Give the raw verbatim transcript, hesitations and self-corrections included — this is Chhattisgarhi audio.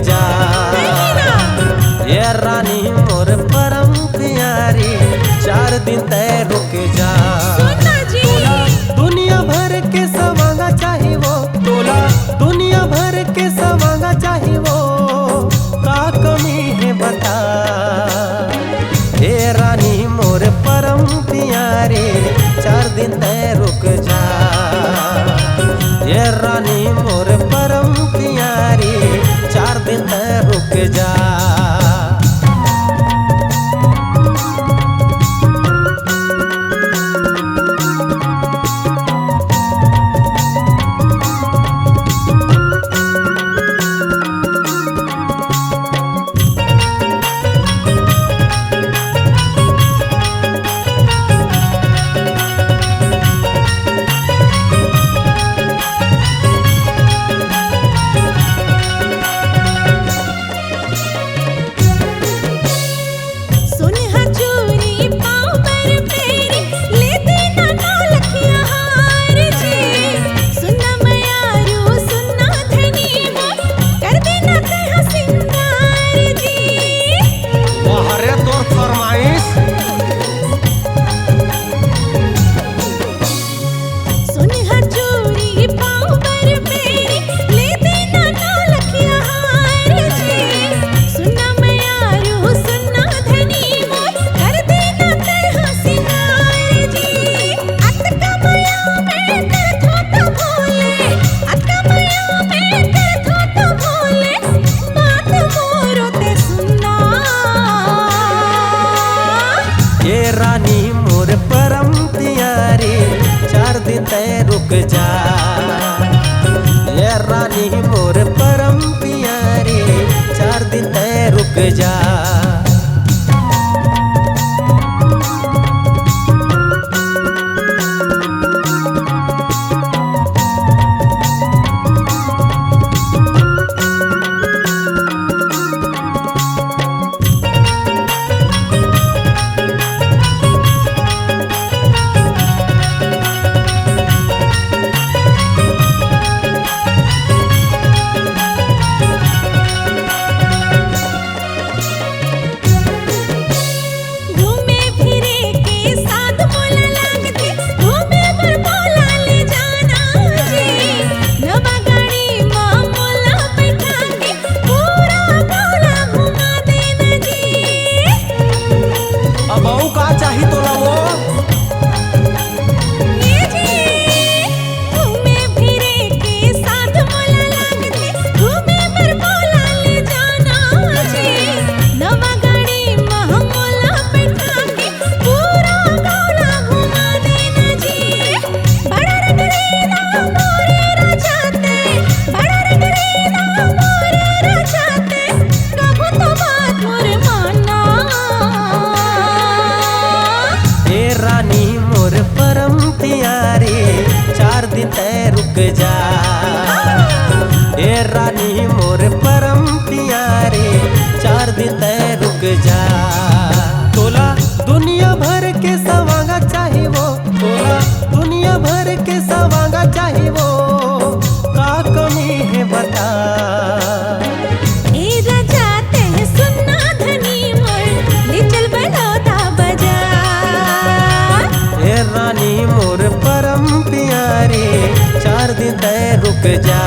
जा। ए रानी मोर परम प्यारी, चार दिन तैं रुक जा। सुन ना जी। तोला दुनिया भर के सवांगा चाही वो, तोला दुनिया भर के सवांगा चाही वो, का कमी हे बता। ए रानी मोर परम प्यारी, चार दिन तैं रुक जा। ए रानी मोर परम प्यारी, चार दिन तैं रुक जा। सुनहा चूरी पाँव बर पेरी, ले देना नौलखिया हार जी। सुनना मयारू, सुनना धनी वो, कर देना तैं हा सिंगार जी। वाह रे तोर फरमाइश। सुनहा चूरी पाँव बर पेरी, ले देना नौलखिया हार जी। सुनना मयारू, सुनना धनी मोर, कर देना तैं हा सिंगार जी। अतका मया में करथों त भोले, अतका मया में करथों त भोले, बात मोरो तैं सुनना। ए रानी मोर परम प्यारी, चार दिन तैं रुक जा। ए रानी मोर परम प्यारी, चार दिन तैं रुक जा। घूमे फिरे के साथ मोला लागथे, घूमे बर मोला ले जाना जी। नवा गाड़ी मा मोला बैठा के पूरा गाँव ला घुमा देना जी। अब अउ का चाही तोला वो? ए जी, घूमे फिरे के साथ मोला लागथे, घूमे बर मोला ले जाना जी। नवा गाड़ी मा मोला बैठा के पूरा गाँव ला घुमा देना जी। बड़ा रंगरेला मोरे राजा तैं, बड़ा रंगरेला मोरे राजा तैं, कभू तो बात मोर मानना। ए रानी मोर परम प्यारी, चार दिन तैं रुक जा। ए रानी मोर परम प्यारी, चार दिन तैं रुक जा। तोला दुनिया भर के सवांगा चाही वो, तोला दुनिया भर के सवांगा चाही वो, का कमी हे बता। ए राजा तैं सुनना धनी मोर, ले चल बलौदा बजार। ए रानी मोर परम प्यारी, चार दिन तैं रुक जा।